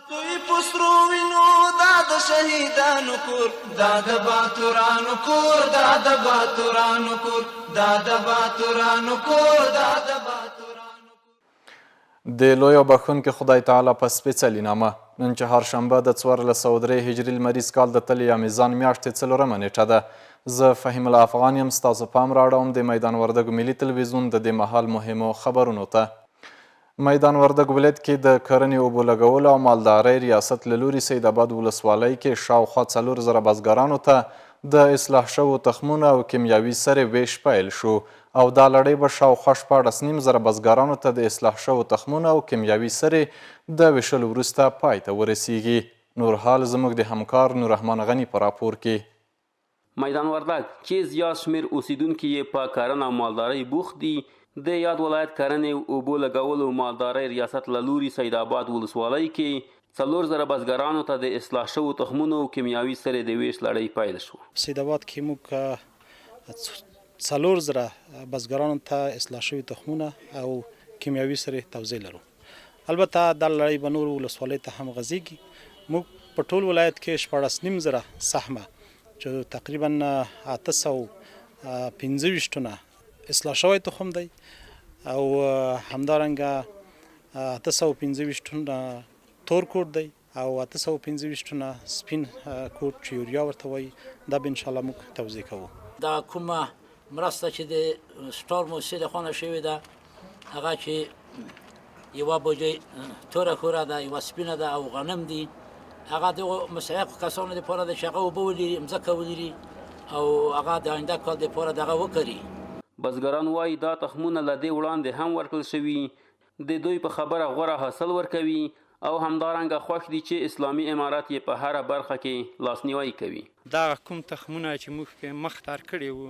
توی په سرو وینو دا د شهیدانو کور، دا د باتورانو کور، دا د باتورانو کور، دا د باتورانو کور، دا د باتورانو کور. د لوی او بخښونکي خدای تعالی په سپېڅلي نامه نن چهارشنبه د 1403 هجري لمریز کال د تلې یا میزان میاشتې څلورمه نیټه ده. زه فهیم الله افغان یم، ستاسو پام رااړوم د میدان وردګو ملي تلویزیون د دې مهال مهمو خبرونو ته. میدان وردګ ولایت کې د کرنې، اوبو لګولو او مالدارۍ ریاست له لوري سید اباد ولسوالۍ کې شاوخوا 4000 بزګرانو ته د اصلاح شوو تخمونو او کیمیاوي سرې وېش پیل شو او دا لړۍ به شاوخوا 16,500 بزګرانو ته د اصلاح شوو تخمونو او کیمیاوي سرې د وېشلو وروسته پای ته ورسیږي. نور حال زموږ د همکار نوررحمان غني په راپور کې. میدان وردګ چې زیات شمېر اوسېدونکي یې په کرنه او مالدارۍ بوخت دي، د یاد ولایت کرنې، اوبو لګولو، مالدارۍ ریاست له لوري سید آباد ولسوالۍ کې 4000 بزګرانو ته د اصلاح شوو تخمونو او کیمیاوي سرې د وېش لړۍ پیل شوه. سید آباد کې موږ 4000 بزګرانو ته اصلاح شوي تخمونه او کیمیاوي سرې توزیع لرو. البته دا لړۍ به نورو ولسوالیو ته هم غځېږي. موږ په ټول ولایت کې 16,500 سهمه چې تقریبا 825 ټنه اصلاح شوی تخم دی او همدارنګه 825 ټنه تور کوټ دی او 825 ټنه سپین کوټ چې یوریا ورته وایي، دا به انشاءالله موږ توزیع کوو. دا کومه مرسته چې د سټار موسسې له خوا نه شوې ده، هغه چې یوه بوجۍ توره کوره ده، یوه سپینه ده او غنم دي، هغه دغو مستحقو کسانو دپاره ده چې هغه اوبه ولري، مځکه ولري او هغه د آینده کال دپاره دغه وکري. بزګران وايي دا تخمونه له دې وړاندې هم ورکړل شوي، د دوی په خبره غوره حاصل ورکوي او همدارنګه خوښ دي چې اسلامي امارت یې په هره برخه کې لاسنیوی کوي. دا کوم تخمونه چې موږ کې مخ تر کړي وو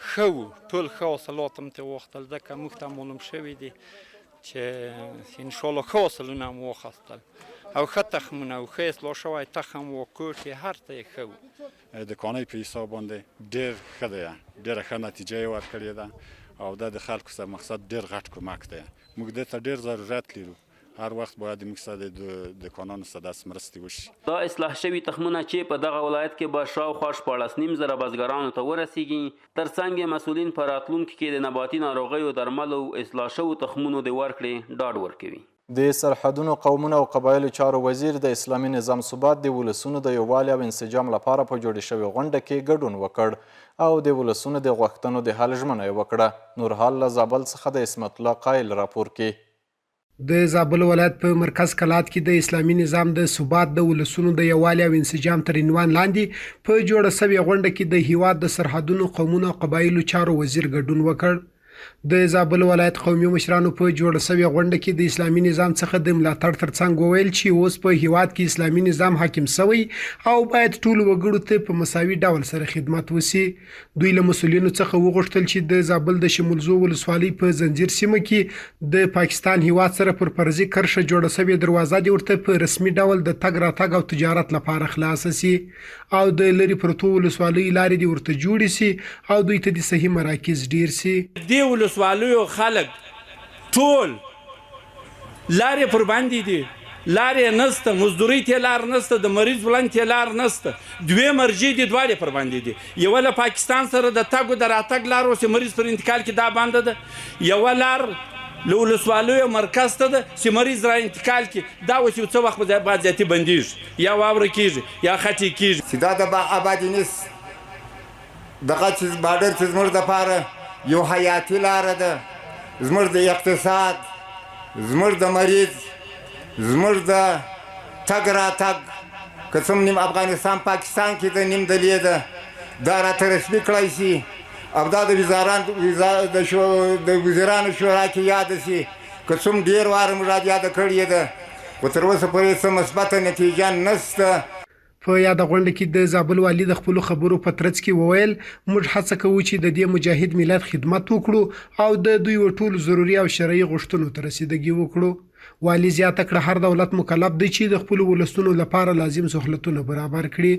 ښه وو، ټول ښه حاصلات هم ترې واخیستل، ځکه موږ ته معلوم شوي دي چې انشاءالله ښه حاصلونه هم واخیستل او ښه تخمونه او ښه اصلاح شوی تخم و، کوټ یې هر څه یې ښه وو. د کانۍ په حساب باندې ډېر ښه دی، ډېره ښه نتیجه یې ورکړې ده او دا د خلکو سره مقصد ډېر غټ کمک دی. موږ دې ته ډېر ضرورت لرو، هر وخت باید موږ سره د دکانانو سره داسې مرستې وشي. دا اصلاح شوي تخمونه چې په دغه ولایت کې به شاوخوا 16,500 بزګرانو ته ورسېږي، ترڅنګ یې مسؤلین په راتلونکي کې د نباتي ناروغیو درملو او اصلاح شوو تخمونو د ورکړې ډاډ ورکوي. د سرحدونو، قومونو او قبایلو چارو وزیر د اسلامي نظام ثبات د ولسونو د یووالي او انسجام لپاره په جوړې شوې غونډه کې ګډون وکړ او د ولسونو د غوښتنو د حل ژمنه یې وکړه. نور حال له زابل څخه د عصمت الله قایل راپور کې. د زابل ولایت په مرکز کلات کې د اسلامي نظام د ثبات، د ولسونو د یووالي او انسجام تر عنوان لاندې په جوړه شوې غونډه کې د هیواد د سرحدونو، قومونو او قبایلو چارو وزیر ګډون وکړ. د زابل ولایت قومي مشرانو په جوړه شوې غونډه کې د اسلامي نظام څخه د ملاتړ ترڅنګ وویل چې اوس په هیواد کې اسلامي نظام حاکم شوی او باید ټولو وګړو ته په مساوي ډول سره خدمت وشي. دوی له مسؤلینو څخه وغوښتل چې د زابل د شمولزو ولسوالۍ په زنجیر سیمه کې د پاکستان هیواد سره پر فرضي کرښه جوړه شوې دروازه دې ورته په رسمي ډول د تګ راتګ او تجارت لپاره خلاصه شي او د لرې پرتو ولسوالیو لارې دې ورته جوړې شي او دوی ته دې صحي مراکز ډېر شي. دې ولسوالیو خلک ټول لارې پر بندې دي، لارې یې نشته، مزدورۍ ته یې لار نشته، د مریض وړن ته یې لار نشته، دوې مرجع دي دواړې پر بندې دي، یوه له پاکستان سره د تګ و د راتګ لار اوس یې مریض پر انتقال کې دا بنده ده، یوه لار له ولسوالیو مرکز ته ده چې مریض را انتقال کړي، دا اوس یو څه وخت بعد زیاتي بندیږي، یا واوره کیږي یا خټې کیږي. چې دا د با آبادي نیست دغه چې باډر چې زموږ دپاره یو حیاتي لاره ده، زموږ د اقتصاد، زموږ د مریض، زموږ د تګ راتګ، که څه هم نیم افغانستان پاکستان کې ده، نیم دلې ده، دا راته رسمي کړای شي او دا د د وزیرانو شورا کې یاده شي. که څه هم ډېر واره موږ یاده کړې ده، خو تر اوسه پورې څه مثبته نتیجه نشته. په یاده غونډه کې د زابل والي د خپلو خبرو په ترڅ کې وویل، موږ هڅه کوو چې د دې مجاهد ملت خدمت وکړو او د دوی و ټولو ضروري او شرعي غوښتنو ته رسیدګي وکړو. والي زیاته کړه، هر دولت مکلف دی چې د خپلو ولسونو لپاره لازم سهولتونه برابر کړي.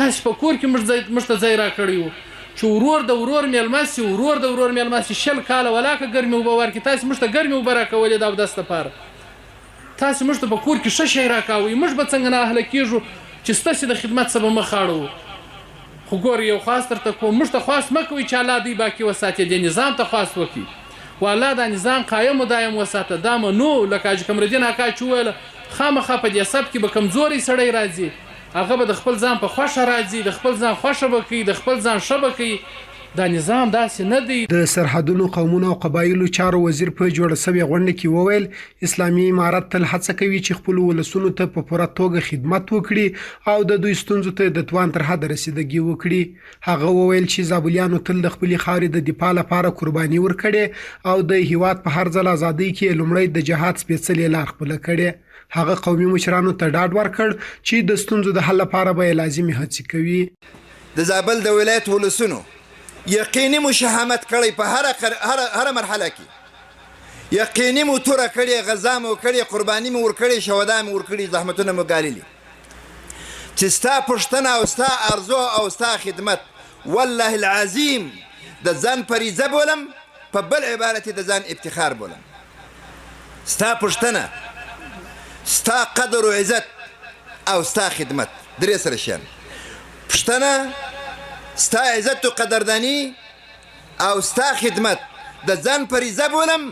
تاسو په کور کې موږ ځای موږ ته ځای راکړی وو چې ورور د ورور مېلمه شي، ورور د ورور مېلمه شي، 20 کاله ولاکه ګرمې اوبه ورکړي، تاسو موږ ته ګرمې اوبه راکولې د اودس لپاره. تاسې موږ ته په کور کې ښه شی راکاوئ، موږ به څنګه نااهله کېږو چې ستاسې د خدمت څخه به مخ اړوو. خو ګورئ یو خواست درته کوم، موږ ته خواست مه کوئ چې الله دوی باقي وساتي، دې نظام ته خواست وکړئ، والله دا نظام قایم و دایم وساته، دا منو لکه حاجي قمرالدین اکا چې وویل، خامخا په دې صف کې به کمزوری سړی راځي، هغه به د خپل ځان په خوښه راځي، د خپل ځان خوښه به کوي، د خپل ځان ښه به کوي، دا نظام داسې نه دی. د سرحدونو، قومونو او قبایلو چارو وزیر په جوړه شوې غونډه کې وویل، اسلامي امارت تل هڅه کوي چې خپلو ولسونو ته په پوره توګه خدمت وکړي او د دوی ستونزو ته د توان تر حده رسیدګي وکړي. هغه وویل چې زابلیانو تل د خپلې خاورې د دفاع لپاره قرباني ورکړې او د هیواد په هر ځل ازادۍ کې یې لومړی د جهاد سپېڅلې لار خپله کړې. هغه قومي مشرانو ته ډاډ ورکړ چې د ستونزو د حل لپاره به یې لازمې هڅې کوي. د زابل د ولایت ولسونو یقیني مو شهامت کړی په هره هره مرحله کې یقیني مو توره کړې، غزا مو کړې، قرباني مو ورکړې، شهدا مو ورکړي، زحمتونه مو ګاللي چې ستا پوښتنه او ستا ارزو او ستا خدمت والله العظیم د ځان فریضه بولم، په بل عبارت د ځان افتخار بولم. ستا پوښتنه، ستا قدر و عزت او ستا خدمت درې سره شیان. پوښتنه، ستا عزت و قدردانی او ستا خدمت د ځان فریضه بولم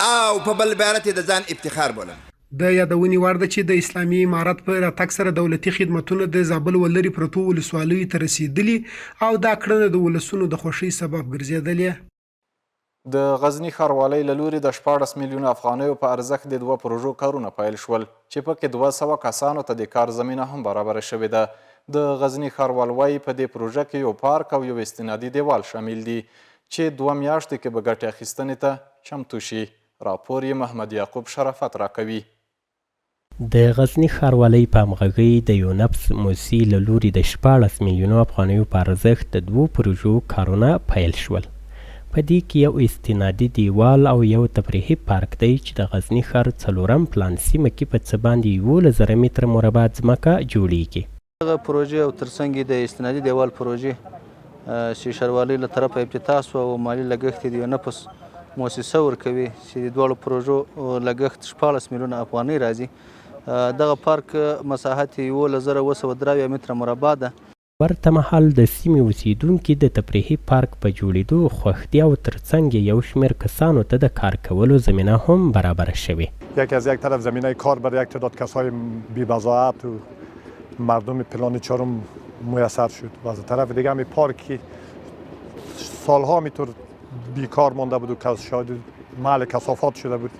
او په بل عبارت یې د ځان افتخار بولم. د یادونې وړ ده چې د اسلامي امارت په راتګ سره دولتي خدمتونه د زابل و لرې پرتو ولسوالیو ته رسېدلي او دا کړنه د ولسونو د خوښۍ سبب ګرځېدلې. د غزني ښاروالۍ له لوري د 16 میلیونه افغانیو په ارزښت د دوه پروژو کارونه پیل شول چې په کې 200 کسانو ته د کار زمینه هم برابره شوې ده. د غزني ښاروال وایي په دې پروژه کې یو پارک او یو استنادي دیوال شامل دي چې دوه میاشتې کې به ګټې اخیستنې ته چمتو شي. راپور یې محمد یعقوب شرافت راکوي. د غزني ښاروالۍ په همغږۍ د یونپس موسسې له لوري د 16 میلیونو افغانیو په ارزښت د دوو پروژو کارونه پیل شول. په دې کې یو استنادي دیوال او یو تفریحي پارک دی چې د غزني ښار څلورم پلان سیمه کې په څه باندې 11,000 متره مربع ځمکه جوړېږي. دغه پروژې او ترڅنګ یې د استنادي دیوال پروژې چې ښاروالۍ له طرفه افتتاح شوه او مالي لګښت یې د یونپس موسسه ورکوي چې د دواړو پروژو لګښت 16 میلیونه افغانۍ راځي. دغه پارک مساحت یې 11,773 متره مربع ده. ورته مهال د سیمې اوسېدونکي د تفریحي پارک په جوړېدو خوښ دي او ترڅنګ یې یو شمېر کسانو ته د کار کولو زمینه هم برابره شوې. یکی از یک طرف زمینه کار برای یک تعداد کسای بی بضاعت و مردم پلان چهارم میسر شد و از طرف دیگه همی پارک که سالها همیطور بیکار مانده بود و کس شاید محل کثافات شده بود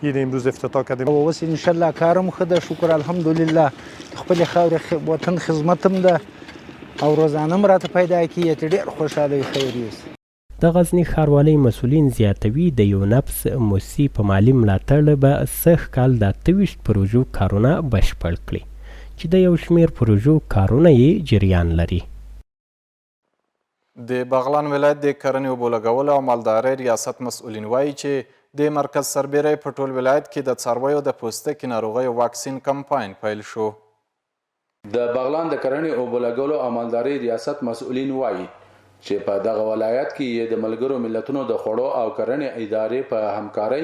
این امروز افتتاح کردیم. اوس ان شاء الله کار هم ښه ده شکر الحمدلله د خپلې خاورې وطن خدمت هم ده او روزانه هم راته پیدا کیږي ته ډېر خوشحاله یو خیر یوسي. د غزني ښاروالۍ مسؤلین زیاتوي، د یونپس موسسې په مالي ملاتړ به سږ کال د 28 پروژو کارونه بشپړ کړي، چې د یو شمېر پروژو کارونه یې جریان لري. د بغلان ولایت د کرنې، اوبولګولو او مالدارۍ ریاست مسؤلین وایي چې د مرکز سربېره په ټول ولایت کې د څارویو د پوستکي ناروغیو واکسین کمپاین پیل شو. د بغلان د کرنې، اوبولګولو او مالدارۍ ریاست مسؤلین وایي چې په دغه ولایت کې یې د ملګرو ملتونو د خوړو او کرنې ادارې په همکارۍ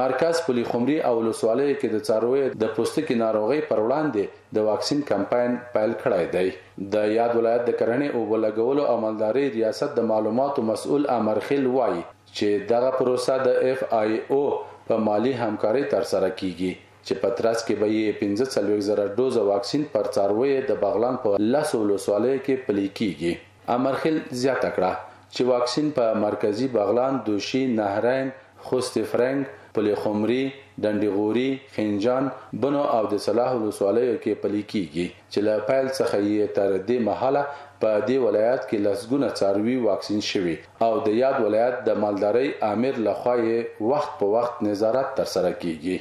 مرکز، پلي خمري او ولسوالیو کې د څارویو د پوستکي ناروغۍ پر وړاندې د واکسین کمپاین پیل کړی دی. د یاد ولایت د کرنې، اوبولګولو او مالدارۍ ریاست د معلوماتو مسؤل امرخېل وايي چې دغه پروسه د اېف آی او په مالي همکارۍ ترسره کېږي چې په ترڅ کې به یې 45 زره ډوزه واکسین پر څارویو د بغلان په لسو ولسوالیو کې پلي کېږي. امرخېل زیاته کړه چې واکسین په مرکزي بغلان، دوشي، نهرین، خوست فرنګ، پل خمري، ډنډ غوري، خنجان، بنو او د صلاح ولسوالیو کې پلي کیږي چې له پیل څخه یې تر دې مهاله په دې ولایت کې لسګونه څاروي واکسین شوي او د یاد ولایت د مالدارۍ آمر له خوا یې وخت په وخت نظارت ترسره کیږي.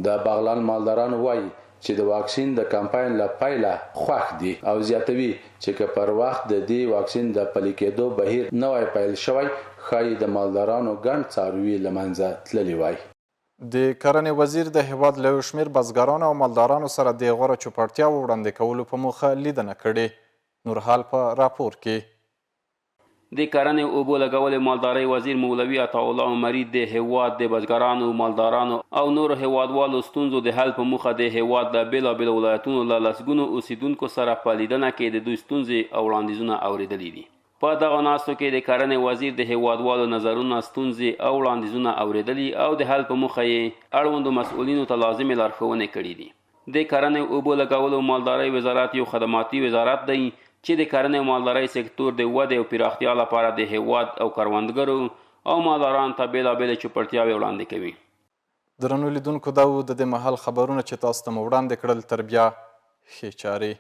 د بغلان مالداران وايي چې د واکسین د کمپاین له پیله خوښ دي او زیاتوي چې که پر وخت د دې واکسین د پلي کېدو بهیر نه وای پیل شوی، ښايي د مالدارانو ګڼ څاروي له منځه تللي وای. د کرنې وزیر د هېواد له یو شمېر بزګرانو او مالدارانو سره د غوره چوپړتیاوو وړاندې کولو په موخه لیدنه کړې. نور حال په راپور کې. د کرنې، اوبو لګولې، مالدارۍ وزیر مولوي عطاالله عمري د هېواد د بزګرانو، مالدارانو او نورو هېوادوالو ستونزو د حل په موخه د هېواد له بېلابېلو ولایتونو له لسګونو اوسېدونکو سره په لیدنه کې د دوی ستونزې او وړاندیزونه اورېدلي دي. په دغو ناستو کې د کرنې وزیر د هېوادوالو نظرونه، ستونزې او وړاندیزونه اورېدلي او د حل په موخه یې اړوندو مسؤلینو ته لازمې لارښوونې کړې دي. د کرنې، اوبو لګولو او مالدارۍ وزارت یو خدماتي وزارت دی چې د کرنې او مالدارۍ سکتور د ودې او پراختیا لپاره د هېواد او کروندګرو او مالدارانو ته بېلابېلې چوپړتیاوې وړاندې کوي. درنو لیدونکو دا وو د دې مهال خبرونه چې تاسو ته مو وړاندې کړل تر بیا ښې چارې.